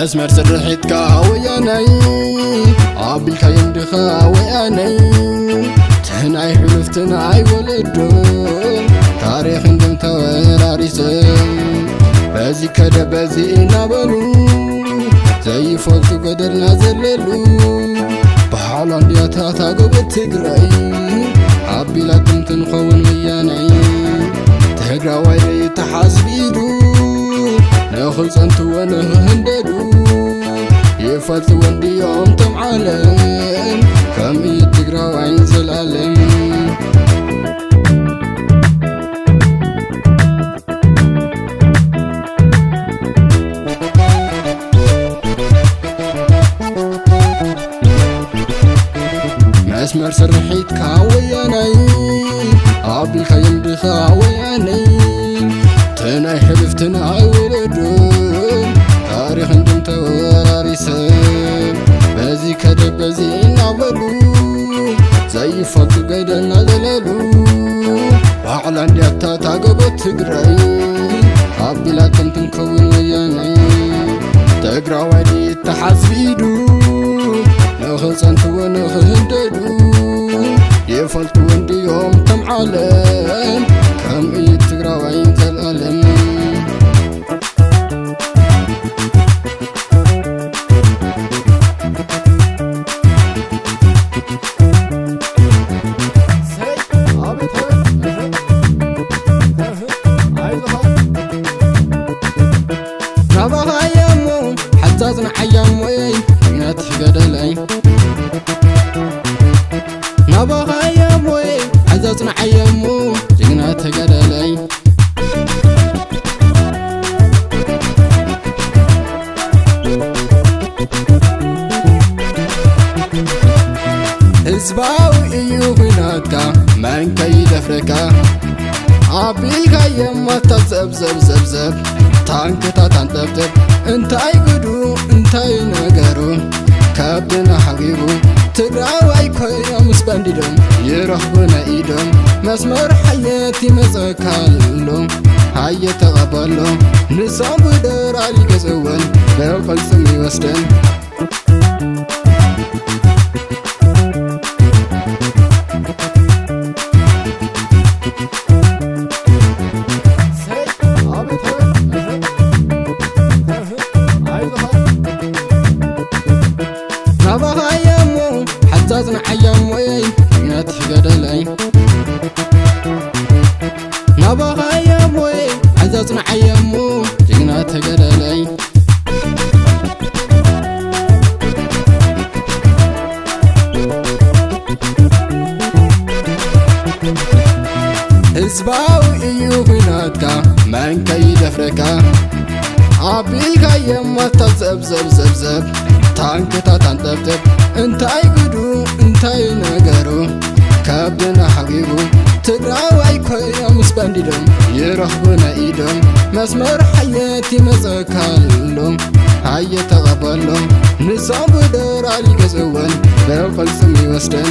መስመር ስርሒትካ ወያናይ ኣቢልካዮም ድኻ ወያናይ ትናይ ሕሉፍትን ኣይወለዶ ታሪኽን ደም ተወራሪሶም በዚ ከደ በዚ እናበሉ ዘይፈልጡ ገደልና ዘለሉ በዓል ኣንድያታት ኣጎበት ትግራይ ኣቢላትም ትንኸውን ወያናይ ትግራዋይ ተሓስቢዱ ንኽጸንትዎ ንኽህንደዱ ይፈልጥዎ እንድዮም ቶም ዓለም ከም እዩ ትግራዋይ ዘላለም መስመር ስርሒትካ ወያናይ ኣቢልካዮም ድኻ ወያናይ ትናይ ሕልፍትን ኣይወለዱን ታሪኽን ድም ተወራሪሰን በዚ ከደ በዚ እናበሉ ዘይፈልጡ ገደልና ዘለሉ ባዕላ እንዲያታ ታገቦት ትግራይ ኣቢላቶም ትንከውን ወያናይ ትግራዋይ ድዩ ተሓስቢዱ ንኽጸንትዎ ንኽህንደዱ ይፈልጥዎ እንድዮም ከም ዓለም ከም እዩ ትግራዋይ ዘላለም ናባኻየሞ ሓዛዝና ዓያሞይ ጅግናት ገደለይ ናባኻየሞይ ሓዛዝና ዓያሞ ጅግናት ገደለይ ህዝባዊ እዩ ኹናትካ መን ከይደፍረካ ኣቢልካዮም ኣታ ዘብዘብዘብዘብ ታንክታት ኣንጠብጥብ እንታይ ጉዱ እንታይ ነገሩ ከብድና ሓቢቡ ትግራዋይ ኮይኖም ስበንዲዶም ይረኽቡና ኢዶም መስመር ሓየት ይመፀካ ኣሎ ሃየ ተቐበሎ ንሶም ብደራል ይገዝእወን ብቕልፅም ይወስደን ናባኻየሞ ሓዛዝና ዓያሞይ ጅግና ተገደለይ ናባኻየሞይ ሓዛዝና ዓያሞ ጅግና ተገደለይ ህዝባዊ እዩ ኹናትካ መን ከይደፍረካ ኣቢልካዮም ኣታ ዘብዘብዘብዘብ ታንክታት ኣንጠብጥብ እንታይ ጉዱ እንታይ ነገሩ ከብድና ሓቢቡ ትግራዋይ ኮይኖም ስበንዲዶም ይረኽቡና ኢዶም መስመር ሓየት ይመፀካ ኣሎ ሃየ ተቐበሎ ንሶም ብደራል ይገዝእወን ብቕልፅም ይወስደን